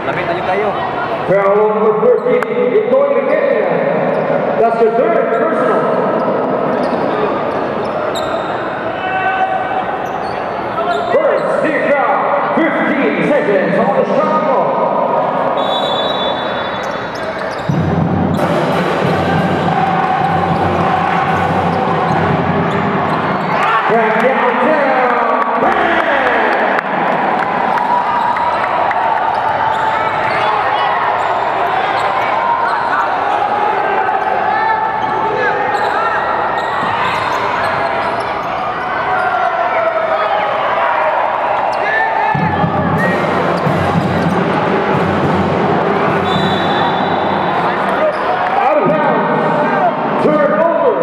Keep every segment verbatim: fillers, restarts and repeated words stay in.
Lapit na kayo. Foul number thirteen, Itoy Requena. That's the third personal. First, team foul, fifteen seconds on the shot clock. Out of bounds. Turnover.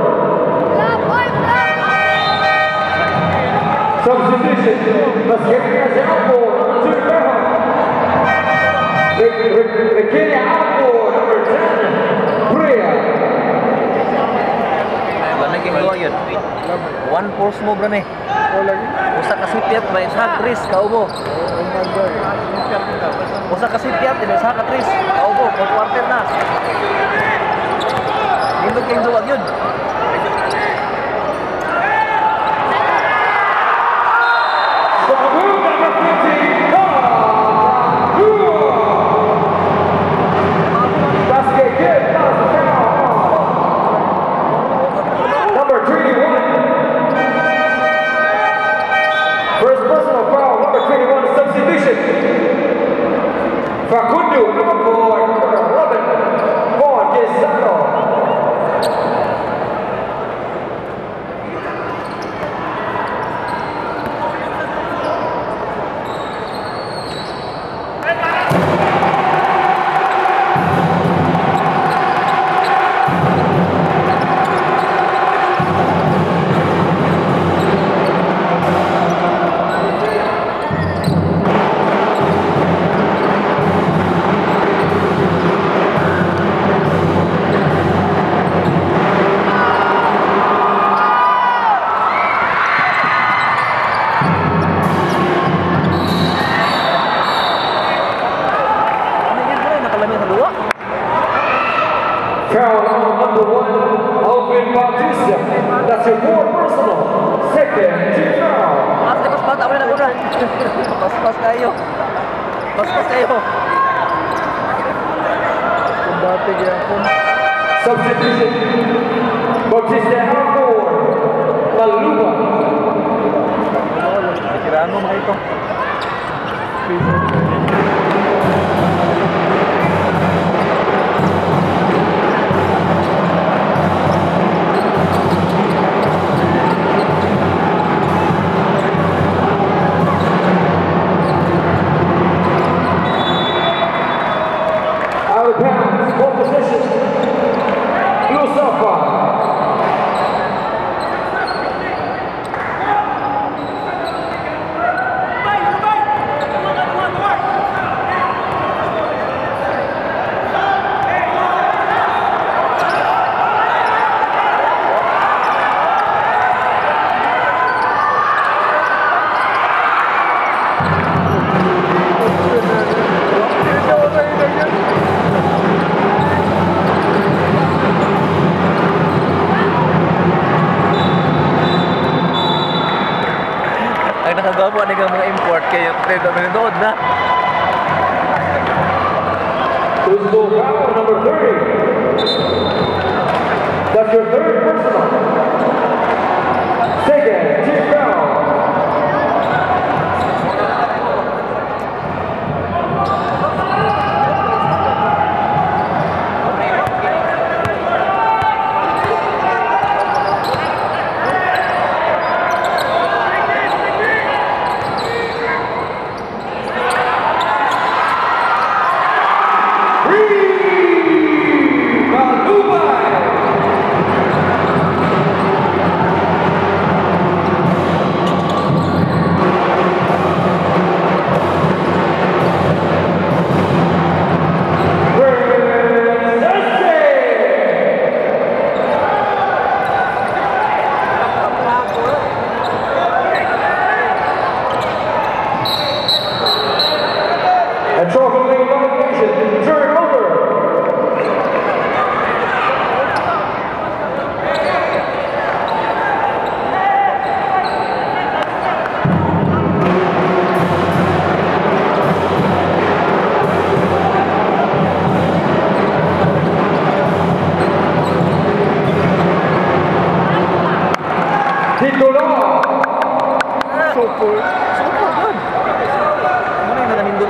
Substitution. Mas kaya siya po. Re-, re-, Requena out for number ten, Brea. Wala na ginagawa yun. One force move na eh. Usa ka sipyat, may isa ka tris, kaubo. Usa ka sipyat, may isa ka tris, kaubo. Fourth quarter na. Nindot kay duwag yun. Number twenty-one. First personal foul, number twenty-one, substitution. Facundo, number four, number eleven, Juan Quezado. Ano yun, pre? Nakalami sa duwa? Foul on number one, Alvin Bautista. That's your fourth personal. Second, team foul. Paspas, bata, wala na, wala. Paspas kayo. Paspas kayo. Kumbate gyapon. Substitution. Bautista, Alvin Maluba. Veterano, mga ito. Out of bounds, full position. Blue Sapphire. Ang nakagwapo ani nga mga import kay trade na minunood na. Who's goal foul number thirty? That's your third personal. Second, team foul.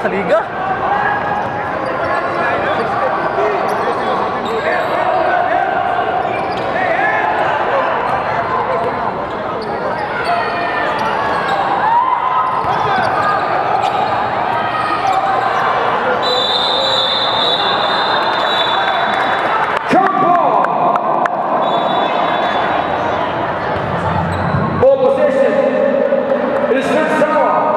Liga. Jump ball. Ball possession. It is Sensala.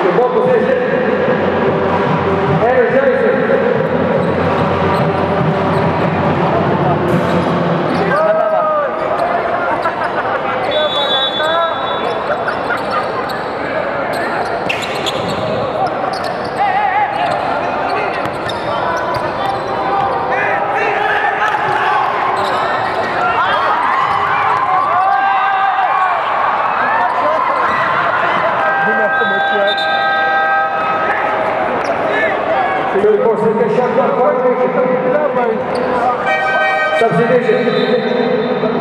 The ball possession. Energizer. Substitution.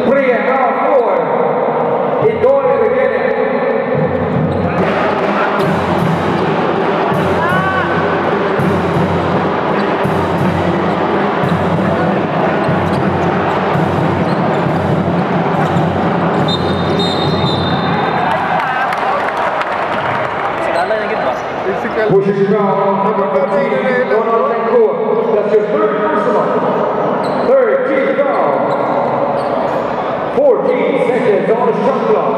Three and out, four. He got it again. Physical. Push it down. Number fourteen, Ronald Vancouver. That's your third personal. Third team foul. Fourteen seconds on the shot clock.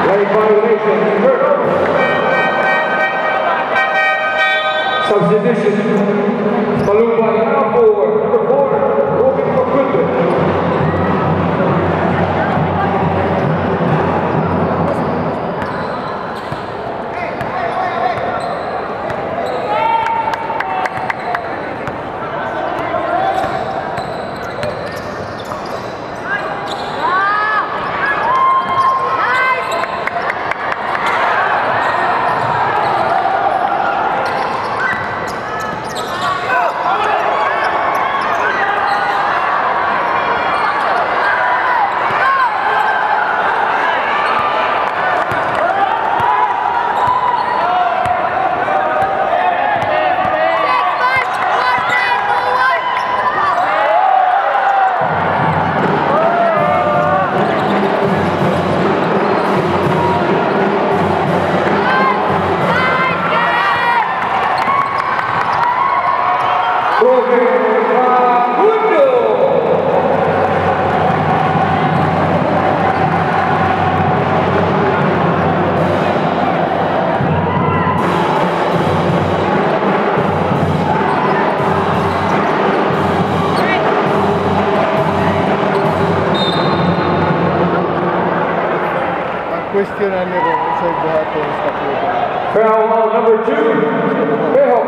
Late violation. Substitution. Malumbay na for number four, Robin Facundo. Question na nila sa buhaton sa club. Foul on number two. Peho.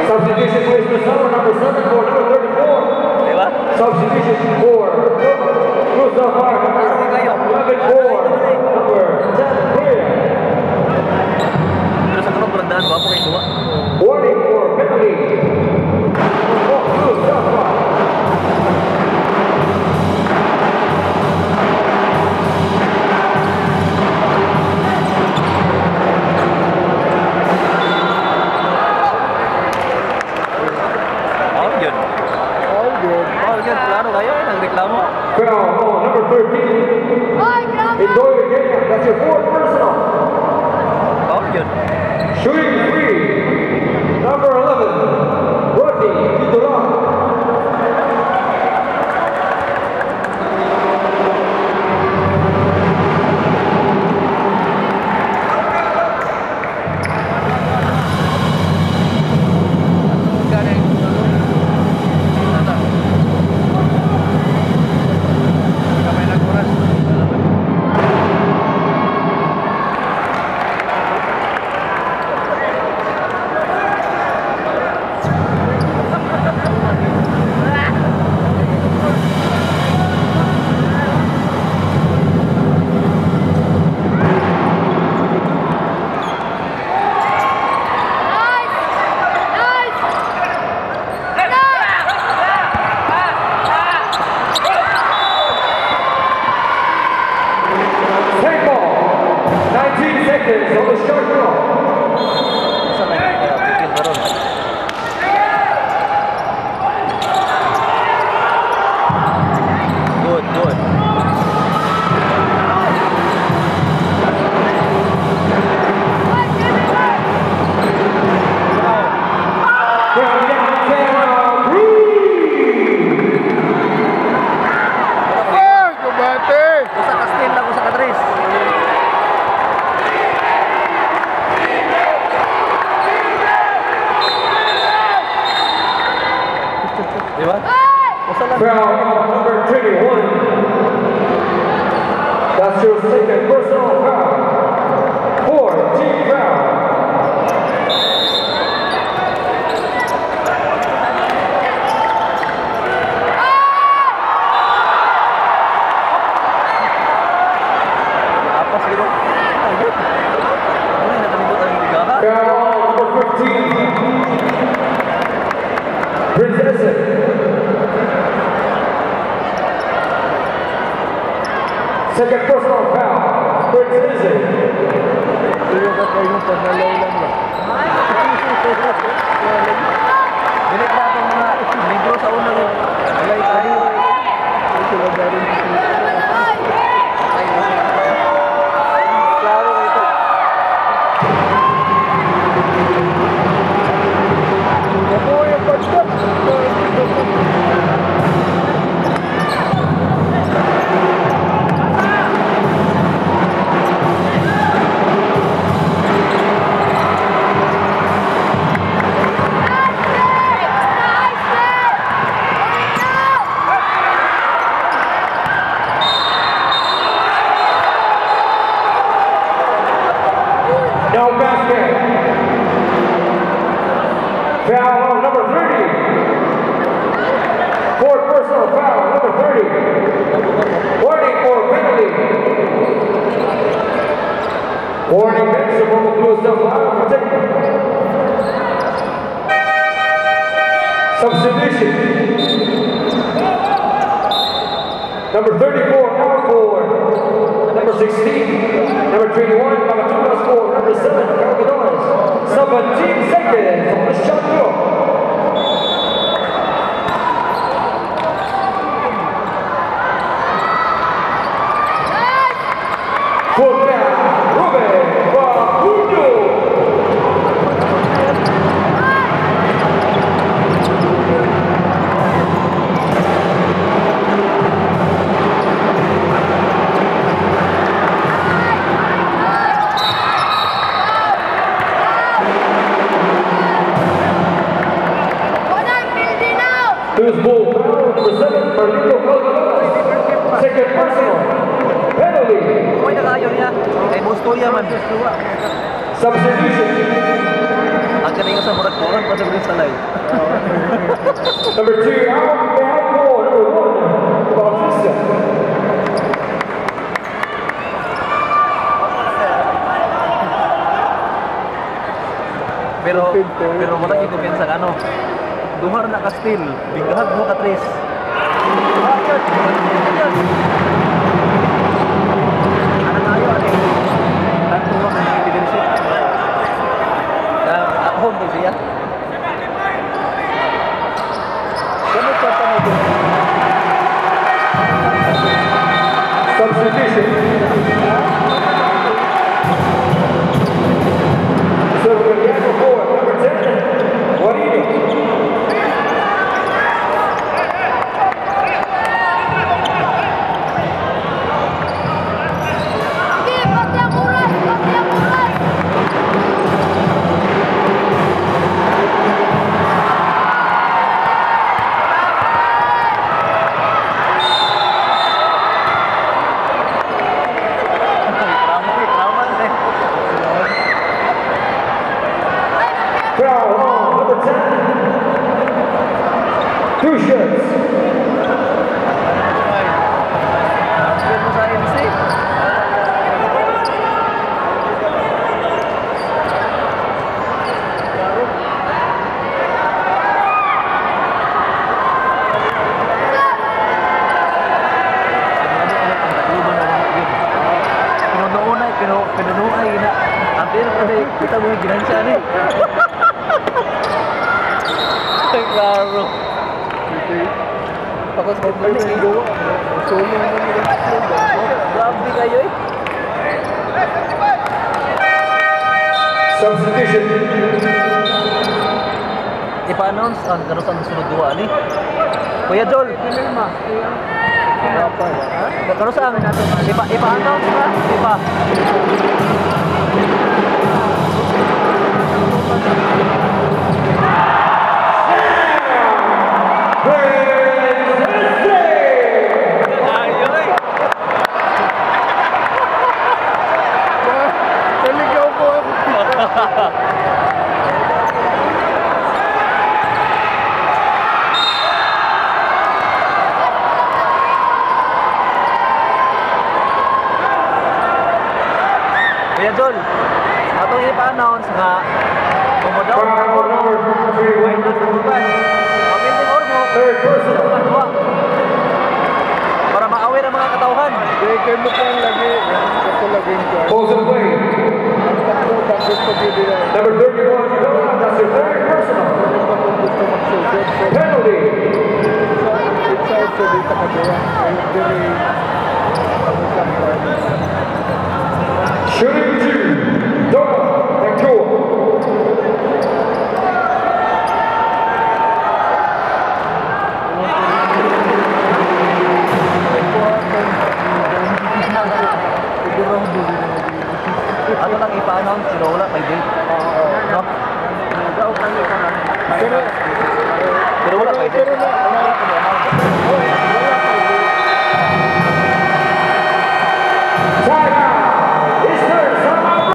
Substitution, please, Mister Summer, number seven for number thirty-four. Di ba? Substitution for Cruz del Mar, number eleven for number ten player. Pero sa kanang barangdahan, gwapo kay duwa. Warning for penalty. Foul yun. Foul yun. Foul yun. Klaro kaayo, eh, nagreklamo. Foul on number thirteen. Enjoy the game. That's Shooting three, number eleven, Rodney Pitulan. Take ball. Nineteen seconds on the shot clock. Good, good. Usa ka steal lang, usa ka tres. Di ba? Usa lang. Foul number twenty-one. That's your second personal foul. Four, team foul. Apas, bro. Ano yung nakalibot ang ligaha? Foul number fifteen. Princess. Second personal foul. Princess. Dili ka kayo panalaw lang ba? Dili na atong mga libro sa una, eh. Walay tayo. Klaro ito. No basket. Foul on number thirty. Fourth personal foul, number thirty. Warning for penalty. Warning, bench, the ball close the foul, protect. Substitution. Number thirty-four, power forward. Number sixteen, number twenty-one, Makatunas four, number seven, Carcadones. Seventeen seconds on the shot clock. Fullback, Ruben Babuño. Loose ball, foul, number seven, Carlito Calderas. Second personal. Penalty. Okay na kaayo niya. Kay Boss Toya man. Substitution. Ang galing sa murag kuwan, pa sa Salay. Number two, out, number one, Bautista. Pero, pero wala gyud ko kumpiyansa nga ano. Duha na ka steal, bigahag duha ka tres. Ano tayo, ate? Tatlo ka na evidensi. Ah, ako, hindi siya. Substitution. Sir, Pinunuon ay, pinu-, pinunuon ay, ina-, apir pa di, kita mo yung ginansya ni. Klaro. Tapos, grabe kayo eh. Substitution. Ipa-announce an kanus-a an sunod duwa ani. Kuya Jol. Kanus-a an ipa-, ipa-announce na? Ipa. Naligaw po ako. Kuya Jol, ato ipa-announce nga kung mo daw, may nasa uban. Pamilya or mo, para ma-aware ang mga katawhan. Kay mo pa lagi, ito lagi yung kwan. Pause and play. Number thirty-one, Johan, that's your third personal. Penalty. Shooting two, Dora Nagtua. Ato lang ipa-announce, pero wala pa date. No? Pero wala pa date.